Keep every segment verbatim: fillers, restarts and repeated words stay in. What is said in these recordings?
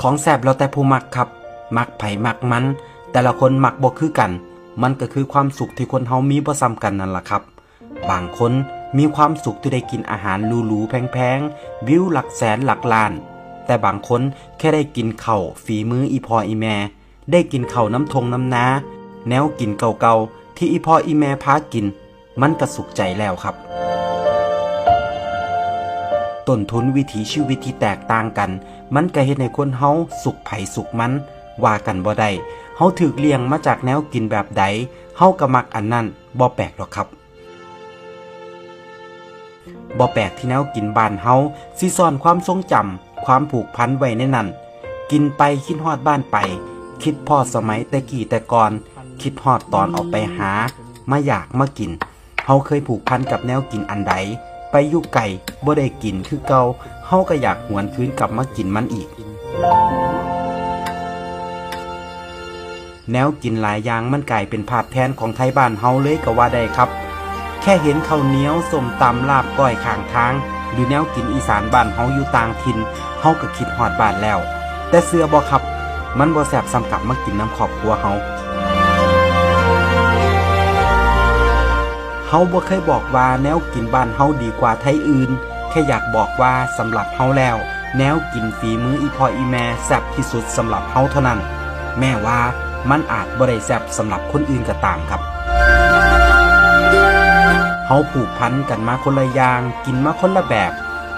ของแซ่บแล้วแต่ผู้มักครับ มักไผมักมัน แต่ละคนมักบ่คือกัน มันก็คือความสุขที่คนเฮามีบ่ซ้ำกันนั่นล่ะครับ บางคนมีความสุขที่ได้กินอาหารหรูๆแพงๆ วิวหลักแสนหลักล้าน แต่บางคนแค่ได้กินข้าวฝีมืออีพ่ออีแม่ ได้กินข้าวน้ำทงน้ำนา แนวกินเก่าๆที่อีพ่ออีแม่พากิน มันก็สุขใจแล้วครับ ต้นทุนวิถีชีวิตที่แตกต่างกัน มันก็เฮ็ดให้คนเฮาสุขไผสุขมัน ว่ากันบ่ได้ เฮาถูกเลี้ยงมาจากแนวกินแบบใด เฮาก็มักอันนั้น บ่แปลกดอกครับ บ่แปลกที่แนวกินบ้านเฮาสิซ่อนความทรงจำ ความผูกพันไว้ในนั้น กินไปคิดฮอดบ้านไป คิดฮอดสมัยแต่กี้แต่ก่อน คิดฮอดตอนออกไปหา มาอยากมากิน เฮาเคยผูกพันกับแนวกินอันใด ไปอยู่ไกลบ่ได้กินคือเก่า เฮาก็อยากหวนคืนกลับมากินมันอีก แนวกินหลายอย่างมันกลายเป็นภาพแทนของไทบ้านเฮาเลยก็ว่าได้ครับ แค่เห็นข้าวเหนียว ส้มตำ ลาบก้อยข้างทาง หรือแนวกินอีสานบ้านเฮาอยู่ต่างถิ่น เฮาก็คิดฮอดบ้านแล้ว แต่เชื่อบ่ครับ มันบ่แซ่บส่ำกลับมากินนำครอบครัวเฮา เฮาบ่เคยบอกว่าแนวกินบ้านเฮาดีกว่าไทอื่น แค่อยากบอกว่าสำหรับเฮาแล้ว แนวกินฝีมืออีพ่ออีแม่แซ่บที่สุดสำหรับเฮาเท่านั้น แม้ว่ามันอาจบ่ได้แซ่บสำหรับคนอื่นก็ตามครับ เฮาผูกพันกันมาคนละอย่าง กินมาคนละแบบ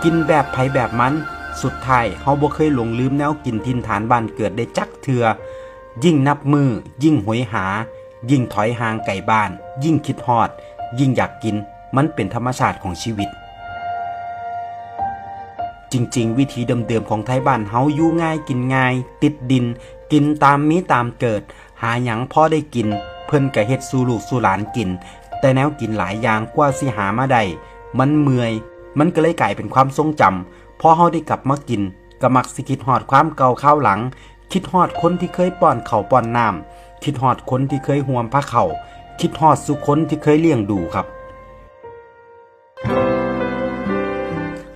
กินแบบไผแบบมัน สุดท้ายเฮาบ่เคยหลงลืมแนวกินถิ่นฐานบ้านเกิดได้จักเทื่อ ยิ่งนับมื้อ ยิ่งโหยหา ยิ่งถอยห่างไกลบ้าน ยิ่งคิดฮอด ยิ่งอยากกิน มันเป็นธรรมชาติของชีวิต จริงๆ วิถีเดิมๆของไทบ้านเฮาอยู่ง่ายกินง่าย ติดดิน กินตามมีตามเกิด หาหยังพอได้กิน เพิ่นก็เฮ็ดสู่ลูกสู่หลานกิน แต่แนวกินหลายอย่างกว่าสิหามาได้ มันเมื่อย มันก็เลยกลายเป็นความทรงจำ พอเฮาได้กลับมากิน ก็มักสิคิดฮอดความเก่าคราวหลัง คิดฮอดคนที่เคยป้อนข้าวป้อนน้ำ คิดฮอดคนที่เคยห่วมพาเข้า คิดฮอดสู่คนที่เคยเลี้ยงดูครับ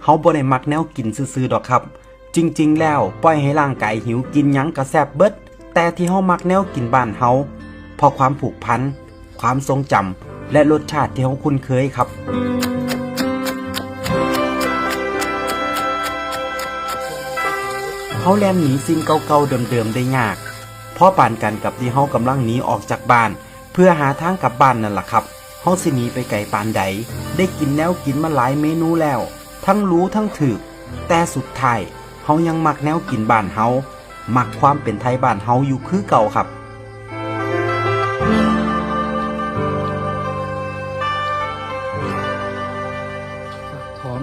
เฮาบ่ได้มักแนวกินซื่อๆดอกครับ จริงๆแล้วปล่อยให้ร่างกายหิวกินหยังก็แซ่บเบิด แต่ที่เฮามักแนวกินบ้านเฮา เพราะความผูกพัน ความทรงจำ และรสชาติที่เฮาคุ้นเคยครับ เฮาแล่นหนีสิ่งเก่าๆเดิมๆได้ยาก พอปานกันกับที่เฮากำลังหนีออกจากบ้าน เพื่อหาทางกลับบ้านนั่นล่ะครับ เฮาสิหนีไปไกลปานใด ได้กินแนวกินมาหลายเมนูแล้ว ทั้งหรูทั้งถูก แต่สุดท้าย เฮายังมักแนวกินบ้านเฮา มักความเป็นไทบ้านเฮาอยู่คือเก่าครับ พร้อม